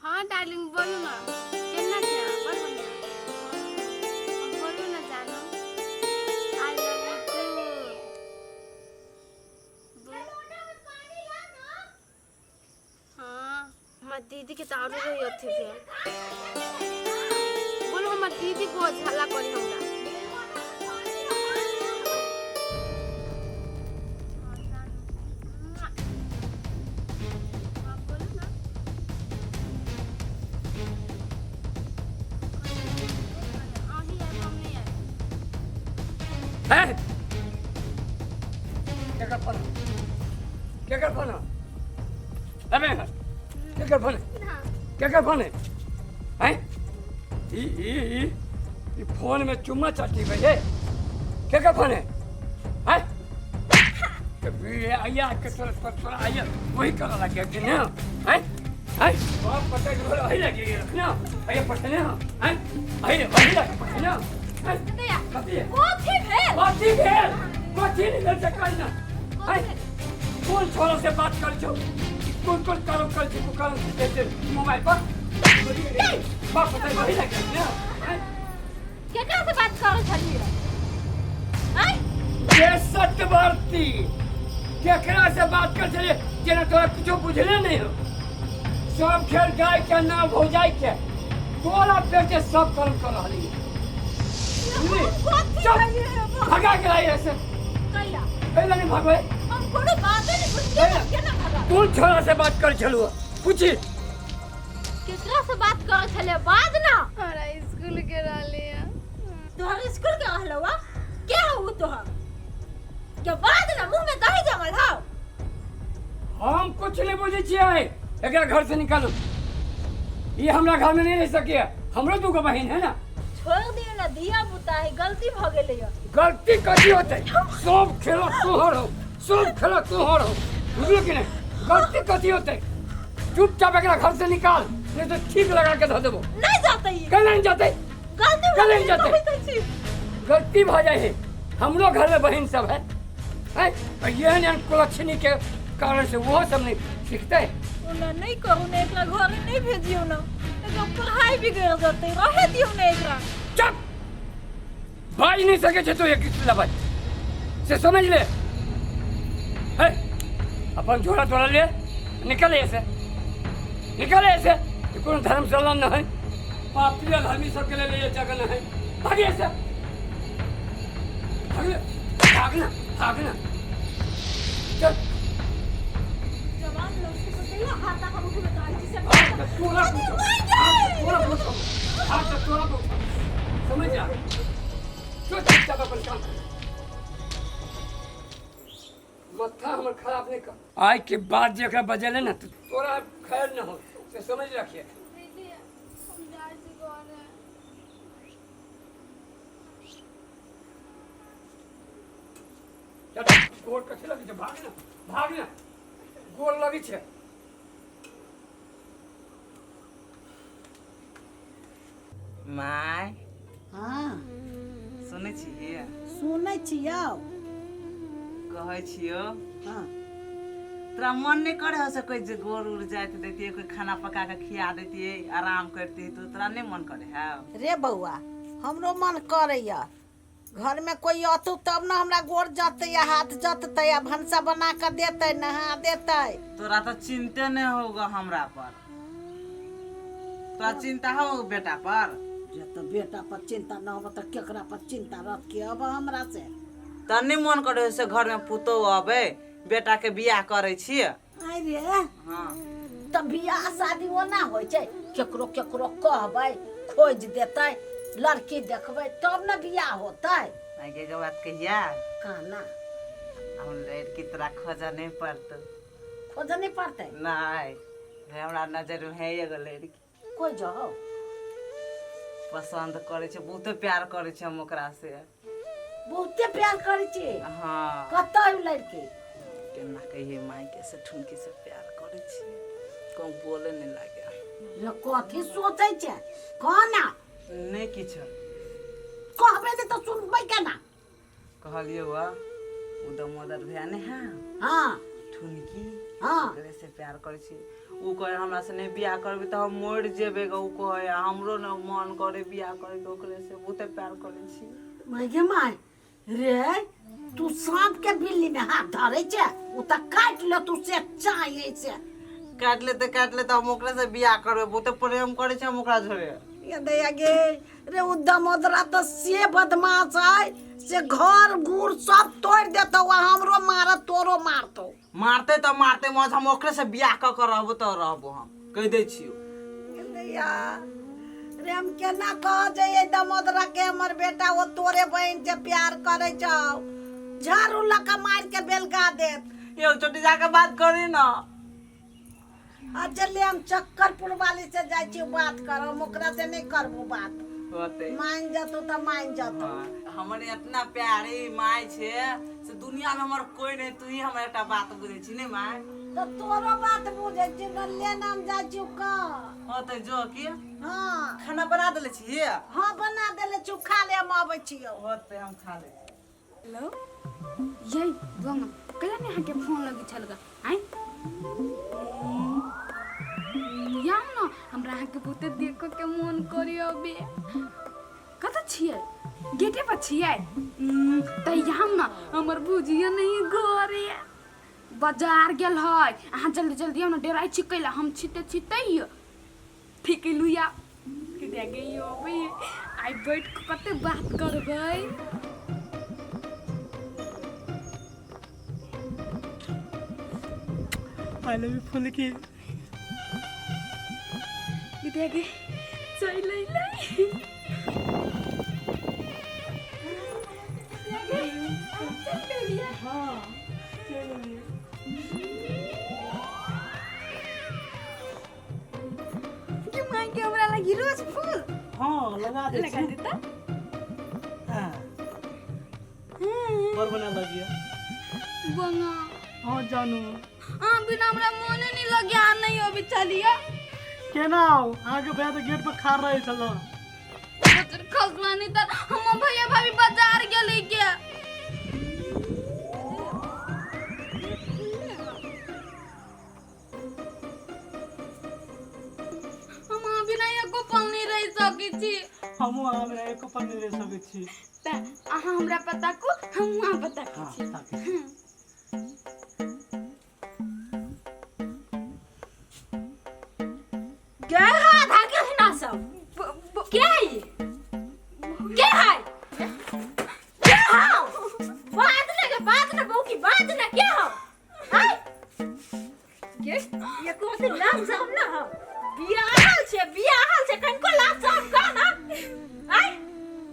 हाँ डार्लिंग बोलू ना केना छै अहाँ? बड़ बढ़िया हाँ, बोलू ना जानू I love you two. हाँ हमर दीदी के तऽ आरो रही अथी भेल। बोलू हमर दीदी बहुत हल्ला करी हमरा। हाँ, बोलू ना। अहीं आयब हम नहि आयब। है केकर फोन केकर फोन अबे केकर फोन केकर फोन है हैं ई ई ई ई फोन में चुम्मा चाटी भई है केकर फोन है हैं कभी आया के तोरा पर तोरा आया वही कर लगे कि ना हैं हैं बाप पता जो आई लगे ना आया पता ना हैं आई वही लगे पता ना हैं कथी है कथी भेल कथी भेल कथी नहीं भेल से कही ना हैं कोन छोरा से बात कर छौ कोन कोन काम कर छी को काम से मोबाइल पर बाप पता वही लगे ना हैं केकरा से बात करै छलियै आँय ये सत्यवर्ती केकरा से बात कर छलियै जेना तोरा किछो बुझले नहीं हो सब खेल गाय के ना भौजाई के तोरा पेटे सब कर्म कर रहली है बुझली? कथी चुप! कहियै भगा के लाई ऐसे कैला कैला नहीं भगवे हम कोनो बाते नहीं बुझलियै कैला? केना भगा कोन छोरा से बात कर छलू पूछी केकरा से बात करै छलियै बाज ना हमरा स्कूल के रहली है तोहर स्कूल के रहलौ आ के हौ उ तोहर के बाज ना मुंह में दही जमल हौ हम कुछ नहीं बुझे छियै एकरा घर से निकालू ये हमरा घर में नहीं रह सकिए हमरो दूगो बहिन है ना छोड़ दियो ना धिया पुता है गलती भ गेलै यऽ गलती कथी होते सब खेला तोहर हो सब खेला तोहर हो बुझलो कि नहीं गलती कथी होते चुपचाप एकरा घर से निकाल नहीं तो ठीक लगा के धो देबो नहीं जाते ई कल नहीं जाते गलती भ कल नहीं गेलै जाते कहै छी गलती भ जाए है हमरो घर में बहन सब है हैं और ये एहन कुलक्षणी के कारण से वो सब नहीं सीखते ओना नहीं करू ने एकरा घरे नहीं भेजियो ना एकरा पढ़ाई बिगड़ जतै रहे दियो ने एकरा चुप बाज नहीं सके छे तो एक लबाज से समझ ले है अपन झोला तोड़ा ले निकल ऐसे निकल ऐसे ये कोनो धर्मशाला न है पापी धर्मी सबके लिए ये जगह न है भागे ऐसे भाग भागना भागना चल जवान लोग से कहियो हाथ हम उठबे तऽ आई से हाँ, तो तोरा पूछो हाँ, तो तोरा पूछो हाँ, तो तोरा पूछो समझ जा जो चुपचाप अपन काम कर माथा हमर खराब नहीं कर आइ के बाद जे एकरा बजेले ना तो तोरा खैर न हो से समझ रखिए दीदी हम जाइ छी घरे। चल गोर कथी लगै छै भाग ना भाग ना गोर लगै छै माय हँ सुनै छियै सुनै छियौ कहै छियौ हँ तोरा मन नहि करे हो से कोई जे गोर उड़ जाइत दैतियै कोई खाना पका के खिया दैतियै आराम करतियै तो तोरा नहि मन करे है रे बौआ हमरो मन करैया घरमे कोइ अतौ तब ने हमरा गोर जतै आ हाथ जततै आ भनसा बना कऽ देतै नहा देतै तोरा तऽ चिंते नहि होगा हमरा पर तोरा चिंता हो बेटा पर जे तऽ बेटा पर चिंता न होबे तऽ केकरा पर चिंता रख के अब हमरा से तऽ नहि मन करे से घरमे पुतोह अबै बेटा के बियाह करै छियै आइ रे हँ तऽ बियाह शादी ओना होइ छै केकरो केकरो कहबै खोजि देतै लड़की देखबै तब ने बियाह होतै आगे के बात कहिया कहना हम लड़की तोरा खोजऽ नहि पड़तौ खोजऽ नहि पड़तै नहि हमरा नजर मे है एगो लड़की कोइ जाओ पसन्द करै छै बहुते प्यार करै छै हम ओकरा से बहुते प्यार करै छी हँ कतऽ है उ लड़की केना कहिए मायके से ठुनकी से प्यार करै छी कहूँ बोले नहि लागे ले कथी सोचै छै कह ना नहि किछु कहबै नहि तऽ सुनबै केना कहलियौ हँ ओ दामोदर भैया नहि है हँ ठुनकी। हाँ। ओकरे से प्यार करै छी। उ कहे हमरा से नहि बियाह करबै तऽ हम मरि जेबै ग। उ कहे आ हमरो ने मन करे बियाह करे के, ओकरे से बहुते प्यार करै छी। माय गे माय रे, तू सांप के बिल्ली में हाथ धरे छे, उ त काट ले तू से चाहे से। काटि लेतै काटि लेतै, हम ओकरे से बियाह करबै, बहुते प्रेम करै छी हम ओकरा जोरे। ये दैया गे रे, उ दमोदरा त से बदमाश है, से घर गुर सब तोड़ देतौ आ हमरो मारत तोरो मारतौ। मारतै तऽ मारतै, मौज हम ओकरे से बियाह कऽ के रहबो तऽ रहबो, हम कहि दै छियौ। ये दैया रे, हम केना कह जइयै दमोदरा के हमर बेटा ओ तोरे बहिन से प्यार करे छौ, झाड़ू लऽ के मारि के बेलगा देत। यौ छोटी, जाके बात करी ना। अच्छा ले, हम चक्करपुर वाली से जाइ छी बात करब, हम ओकरा से नहीं करबो बात। होतै। मान जतो तऽ मान जतो। हाँ, हमर इतना प्यारी माय छै से दुनिया में हमर कोई नहीं, तू ही हमर एकटा बात बुझै छी ने माय। तऽ तोरो बात बुझै छी न, ले नाम जाइ छी कह। होतै जो की। हाँ। खाना बना देले छी? हाँ बना देले छी, खा ले, हम अबै छियौ। होतै, हम खा ले। हेलो ये बंगा, कहिया ने अहाँके फोन लगी छल ग? आँय याम न, हमरा अहाँके बहुते देखऽ के मोन करी अबे। कतऽ छियै? गेटे पर छियै? तऽ याम न, हमर भुजिया नहीं घरे, बाजार गेल है। अहाँ जल्दी जल्दी आउ न। डेराइ छी कैला? हम छिते छिते ठीक लुया कि दे गई अबे। आइ बैठ के कते बात करबै। I love you फुलकी। दे गे चल अइलै। हाँ चलि एलियै। कि माय के हमरा लगी रोज फूल? हाँ लगा दे। लगा देता। हाँ बड़ बना लगिया। बंगा। हाँ जानू। हाँ बिना हमरा मोने नहीं लगे, आ नहीं अभी चलिए। केना आउ? अहाँके भैया तऽ गेट पर खाड़ रहै छल। बचर खसवा नहीं तर हम भैया भाभी बाजार गेले के। हम अहाँ बिना एको पल नहीं रह सकै छी। हमहूँ अहाँ बिना एको पल नहि रहि सकै छी। तऽ अहाँ हमरा पता को, हम अहाँ पता को हाँ छी। ताकै छी। के राधा कृष्णा सब के है? के है? के हो? बात न के बात न बहू की बात न, के हो? हाय के ये को से लाज शरम न हो? बियाहल छे, बियाहल छे, कनको लाज शरम का ना? आय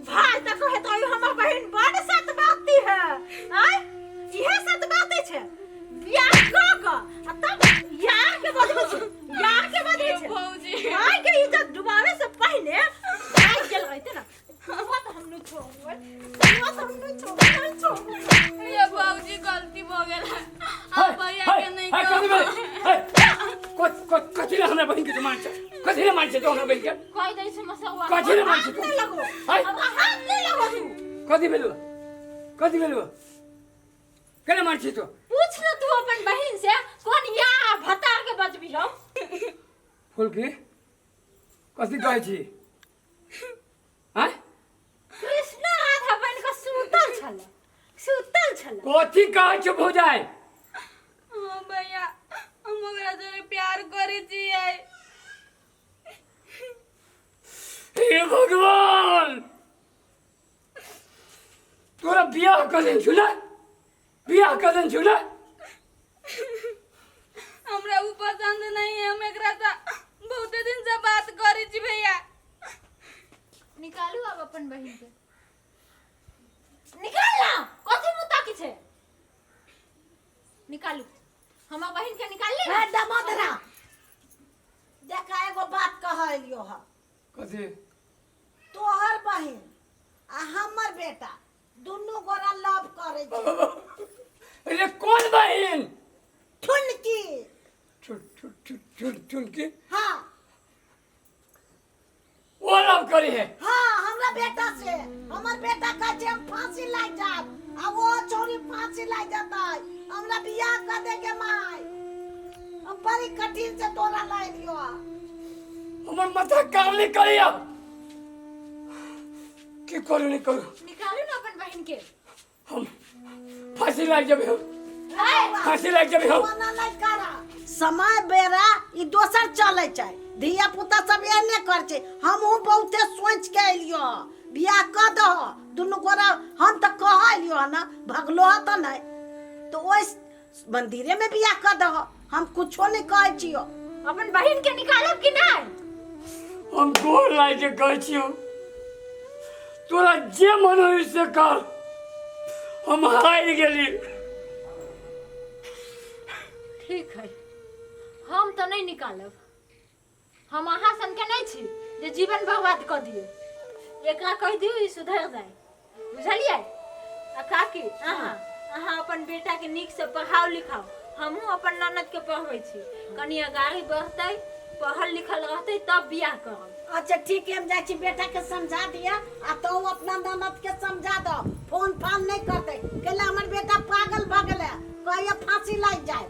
भाई त कहे तो हमर बहिन बड़ सत बाती है। आय इहे सत बाती छे? बियाह क क आ तब यार के बदले छे, यार के बदले छे। भौजी, भाई के इज्जत डुबावे से पहले भाग गेल रहते ना। हुआ तो हम नहीं छोड़बै, हुआ तो हम नहीं छोड़बै, नहीं छोड़बै। ये भौजी, गलती भ गेल। अब भैया के नहीं है कथी कहब। भेलै? है, कथी ले हमरा बहिन के तू मारै छै? कथी ले मारै छै तू हमरा बहिन के? कह दै छै मसौआ। कथी ले मारै छै तू? हाथ नहीं लगो। है हमरा हाथ नहीं लगो तू। कथी भेलौ? कथी भेलौ? केना मारै छी तू? पूछ न तू अपन बहिन से, कोन या भतार के बजबी हम। फुलकी, कथी कहै छी? आँय? कृष्णा राधा बन के सुतल छल, सुतल छल। कथी कहै छौ भौजाइ? हाँ भैया, हम ओकरा जोरे प्यार करै छियै। हे भगवान, तोरा बियाह कऽ देने छु ने? बियाह कऽ देने छु ने? हमरा उ पसंद नहीं है। हम एकरा से बहुते दिन से बात करै छी भैया। निकालू आब अपन बहिन के। निकाल ना, कथी मुँह ताकी छे? निकालू हमर बहिन के, निकाल ले। हे दमोदरा, देखा एगो बात कहलियो ह। कथी? तोहर बहिन आ हमर बेटा दुनू गोरा लव करै छै। अरे कोन बहिन? ठुनकी। ठुन ठुन ठुन ठुन ठुनकी? हाँ। ओ लव करी है? हाँ, हमरा बेटा से। हमर बेटा कहै छै हम फांसी लागि जायब आ वो छौरी फांसी लागि जेतै। हमरा बियाह कऽ दे के माय, हम बड़ी कठिन से तोरा लाइ लियो। हमर माथा काम नहीं करिया, की करू नहीं करू। निकालू ने अपन बहिन के। हम फांसी लागि जेबै, हम फांसी लागि जेबै हम। ओना नहि करा, समय बेरा ई दोसर चलै छै, धिया पुता सब एहने कर छै। हमहूँ बहुते सोच के एलियो, बियाह कऽ दह दुनू गोरा। हम तऽ कह एलियो हन, भगलो ह तऽ नहि, तऽ ओहि मंदिरे में बियाह कऽ दह, हम कुछो नहि कहै छियो। अपन बहिन के निकालब कि नहि? हम गोर लागि के कहै छियौ, तोरा जे मन होइ से कर, हम हारि गेली। ठीक है, हम तऽ नहि निकालब। हम अहाँ सनके नहि छी जे जीवन बर्बाद कऽ दियौ। एकरा कहि दियौ, ई सुधरि जाय, बुझलियै? आ काकी, अहाँ अहाँ अपन बेटाके नीकसँ पढ़ाउ लिखाउ। हमहूँ अपन ननदके पढ़बै छी, कनि अगाड़ी बढ़तै, पढ़ल लिखल रहतै तब बियाह करब। अच्छा ठीक है, हम जाइ छी, बेटा के समझा दिया आ तो अपना ननद के समझा दो, फोन फान नहीं करते। केला हमर बेटा पागल भ गेलै, कहिया फांसी लागि जाए।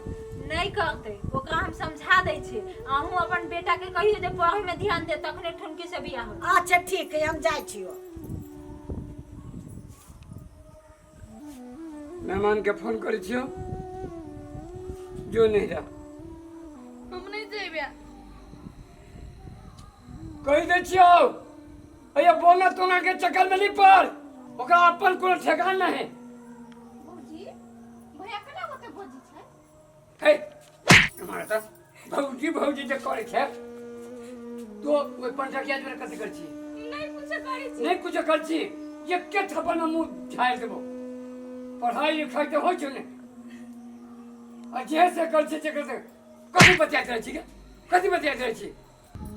नहि करतै, ओकरा हम समझा दै छी। अहूँ अपन बेटाके कहियौ जे पढ़ैमे ध्यान दे, तखने ठुनकी से बियाह होत। अच्छा ठीक है, हम जाइ छियो। मेहमान के फोन करै छियौ, जो नहीं रह। हम नहीं जेबे। कहि दै छियौ, अरे बोना तोना के चक्कर में नहीं पड़, ओकरा अपन कोनो ठेकान नहीं। भौजी, भैया केना ओते बजै छै? हे हमारा तऽ भौजी भौजी जे करै छै, तो ओहि पंचकिया जोरे कथी करै छी? नहीं कुछ करै छी। नहीं कुछ करै छी? एके थप्पड़ में मुंह झाड़ि देबो। पढ़ाई लिखाई तऽ होइ छौ ने, आ जे से करै छै से करै। कथी बतियाइत रहै छी गे? कथी बतियाइत रहै छी?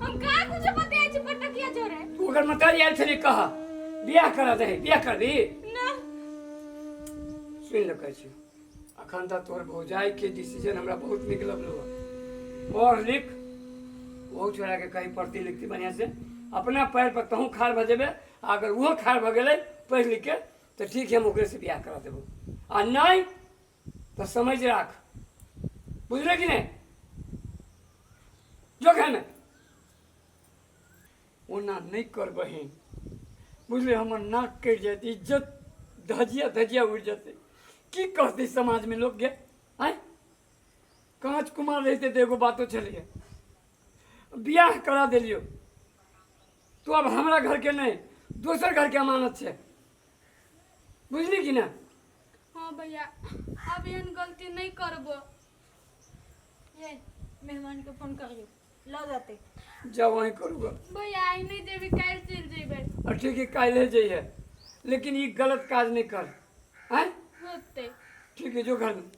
हम का कुछ बतियाइ छी पटकिया जोरे? तू ओकर मतारी आयल छलै, कह बियाह करा दे, बियाह कर दी ना। सुनि ले, कहै छी, अखन तक तोहर भौजाइके डिसीजन हमरा बहुत नीक लगलो। पढ़ लिख, ओहो छोड़ाके कहीं पढ़ती लिखती बढ़िआँ से, अपना पैर पर तहूँ खाड़ भऽ जेबै। आ अगर ओहो खाड़ भऽ गेलै पढ़ि लिखके तऽ ठीक है, हम ओकरेसँ बियाह करा देबो। आ नहि तऽ समझ राख, बुझले कि नहि? जो घरमे ओना नहि कर बहिन, बुझले? हमर नाक कटि जायत, इज्जत धजिया धजिया उड़ि जेतै। की कहतै समाजमे लोक गे? आँय, काँच कुमार रहितै तऽ एगो बातो छलैए। बियाह करा देलियौ तो अब हमरा घरके नहि, दोसर घरके अमानत छै, बुझली कि नहि? हाँ भैया, अब एहन गलती नहीं करबो। ये मेहमान के फोन करियौ, लऽ जेतै। जाओ, वहीं करूँगा। भैया, आइ नहीं जेबी, काल्हि चलि जेबै। और ठीक है, काल्हि जइहे, लेकिन ई गलत काज नहीं कर। आँय? होतै। ठीक है, जो घर में।